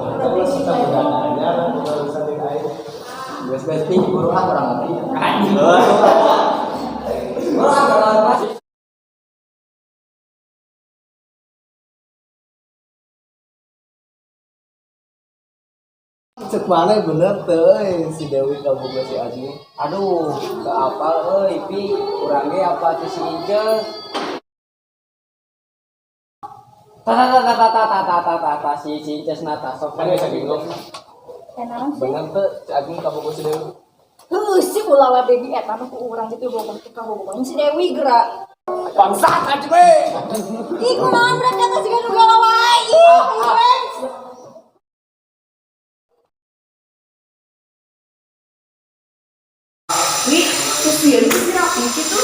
Terus kita nanya urusan jeung aing. Geus geus pi buru ah urang ngopi. Anjing. Buru ah urang. Cek mana bener teu euy si Dewi kaboga si Azmi. Aduh, teu apal euy pi urang ge apa teh si Inces. Ta ta ta ta ta ta ta ta ta ta si Inces na ta sok Kan bisa bingung. Kenalan sih. Bener teu si Azmi kaboga si Dewi. Heuh, si ulah we baby eta nu ku urang gitu bogoh teh kabogoh si Dewi geura. Bangsat Azmi. Ih, kunaon berat kata siga nu galau wae. Ih, friends. Wi, terus sieun si Rapi kitu.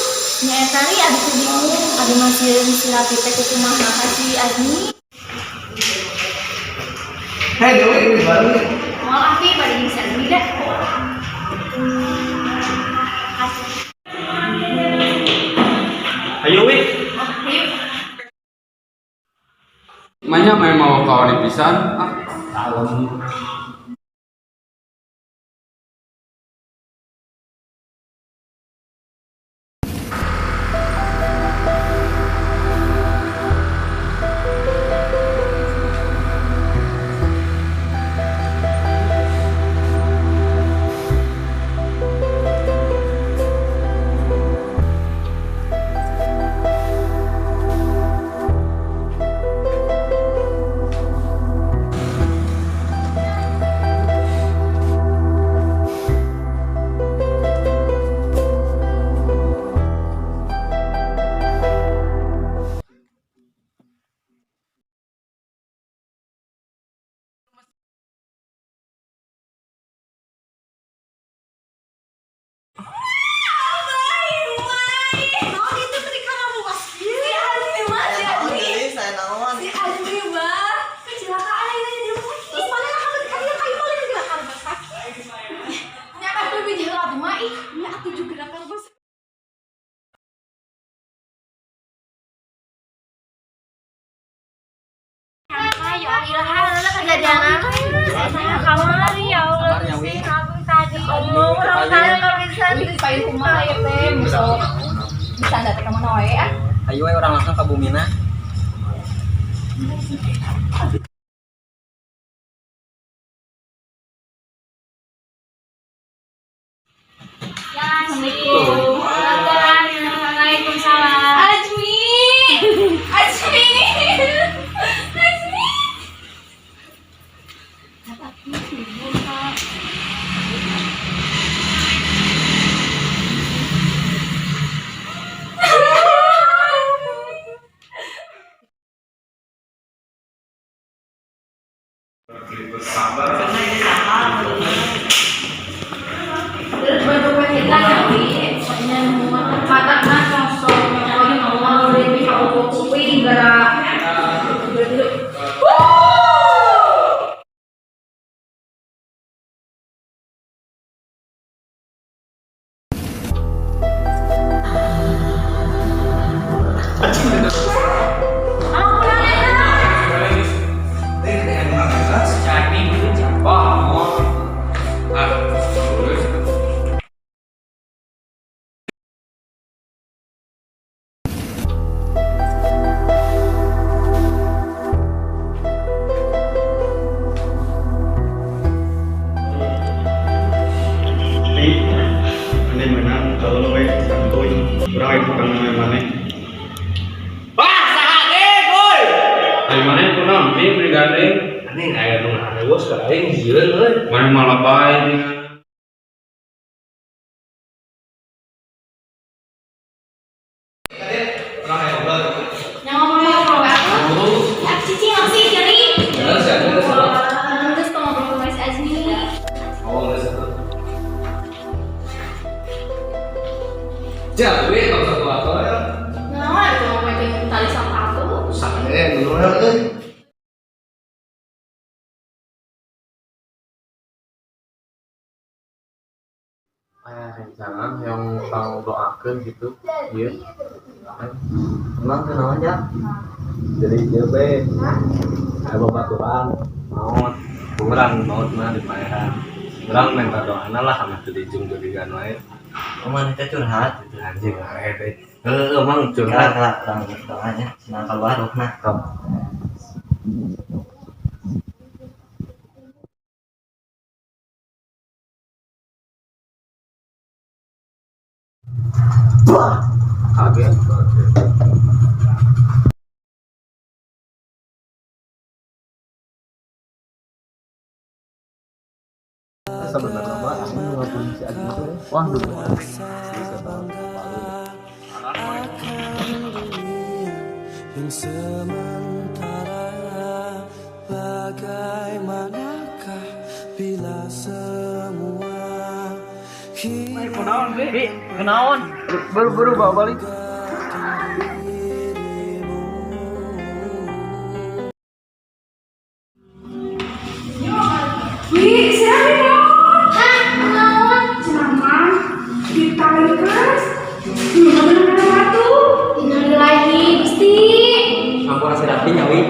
Nya eta ri abi teh bingung, abi mah sieun si Rapi teh kumaha ka si Azmi. Hei Dewi, baru nih. Moal api bade jeung si Azmi da. Ayo wi. Ayo. Manya main mau kawan pisan. Ah, kalem. Naon itu teh kana luas kieu. Si Azmi mah si Azmi. Si Azmi mah kecelakaan ayeuna di rumah. Terus mana lah ka dieu ka imah leuwih gerak rumah sakit. Nya atuh biji heula atuh mah ih, nya atuh juga gerak rumah sakit. Ya Allah, kejadian saya kamari ya Allah, aku tadi orang saya nggak bisa. Wih, payung kumaha ieu teh besok. Bisa anda teh ka mana wae ah. Ayo we urang langsung ka bumina. Assalamualaikum. Waalaikumsalam. Azmi. Azmi. Azmi. Terus baru kita nyawi, pokoknya mata mah sosok pokoknya mau lebih kau kuwi gerak. Wah, mau. Ah, terus. Pi, maneh menang kalau we santuy. Urang aya tukang maneh. Wah, saha deh, boy. Ari maneh kunaon pi beli gandeng? Anjing aya nu ngaharewos ka aing sieun euy. Maneh malah bae dengan. Yang ngobrol-ngobrol aku. Ya, cici masih jadi. Bener sih, aku geus salah. Terus ngobrol sama si Azmi. Oh, geus atuh. Ja, we tong satu atuh ya. Nah, itu ngomongin tali sepatu. Sakit dulu euy. Aya rencangan yang tang doakeun gitu. Ieu. Emang kunaon ja? Jadi ieu be aya babaturan maot. Urang maut mah di paehan. Urang minta doana lah sama teu dijung-jurigan wae. Oh, mana teh curhat gitu. Anjing wae teh. Heueuh emang Kalah curhat. kalah urang doanya senang keluar ruhna. Top. Kaget. Sebenarnya mah aku ngakuin si Agni tuh. Wah, dulu. Bisa tahu. Yang sementara, bagaimanakah bila semua Kunaon, Bi? Kunaon? Buru-buru bawa balik. Wih, siapa dong? Hah, naon? Cenah mah ditarik keras. Nu bener-bener batu. Innalillahi, Gusti. Ampura si Rapi nya Wi.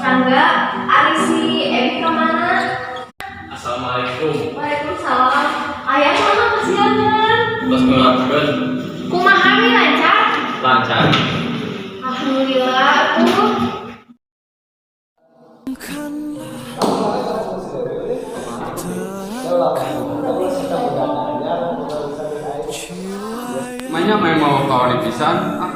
Rangga, ari si Ebi ka mana? Assalamualaikum. Waalaikumsalam. Ayah mana kasihannya? Terus ngelakukan Kumaha mi lancar? lancar. Alhamdulillah tuh. Mainnya main mau kau pisan. Ah,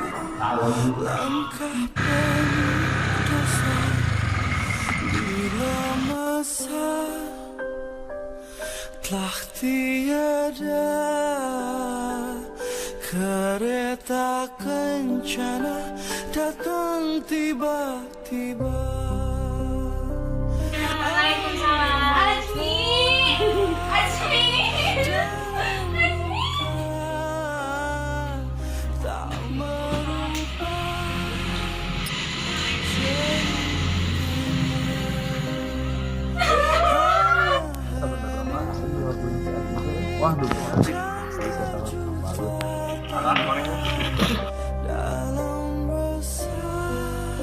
bila masa telah tiada, kereta kencana datang tiba-tiba. Waalaikumsalam. Azmi. Azmi. Azmi. Tak merubah Sebenarnya mah aku ngakuin si Agni tuh. Wah, dulu. Bisa tahu. dalam resah,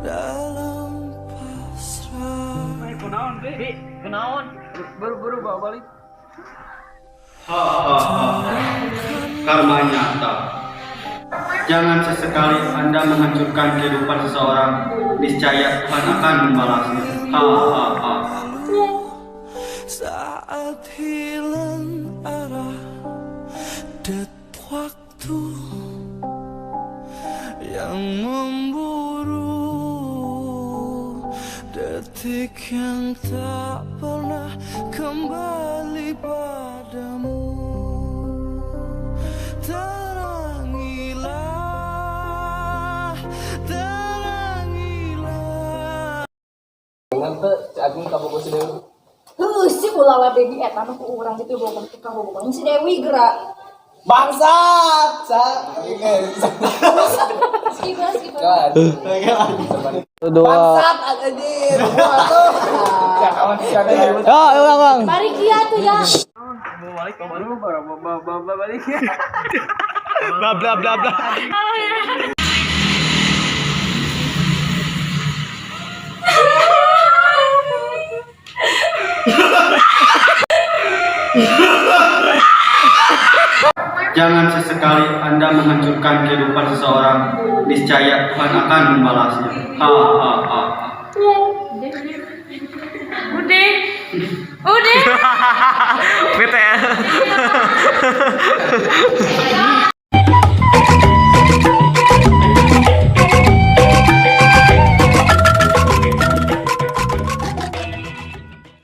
dalam pasrah. Kunaon, Bi? Kunaon? Buru-buru bawa balik. Ha ha ha. Karma nyata. Jangan sesekali Anda menghancurkan kehidupan seseorang, niscaya Tuhan akan membalasnya. Ha ha ha. Saat hilang arah, det waktu yang memburu, detik yang tak pernah kembali padamu. Terangilah, terangilah. Ingat tuh si Agni kabogoh si Dewi. Heuh, si ulah baby eta nu ku urang gitu bogoh teh kabogoh si Dewi geura. Bangsat! Sa. Skip lah, skip. Dua. Bangsat anjir. Wah, tuh. Oh, ulang, ulang. Mari kia tuh ya. Bawa balik, bawa bawa bawa balik. Bla bla bla bla. Jangan sesekali Anda menghancurkan kehidupan seseorang, niscaya Tuhan akan membalasnya. Ha ha ha. Udah. Udah. BTL.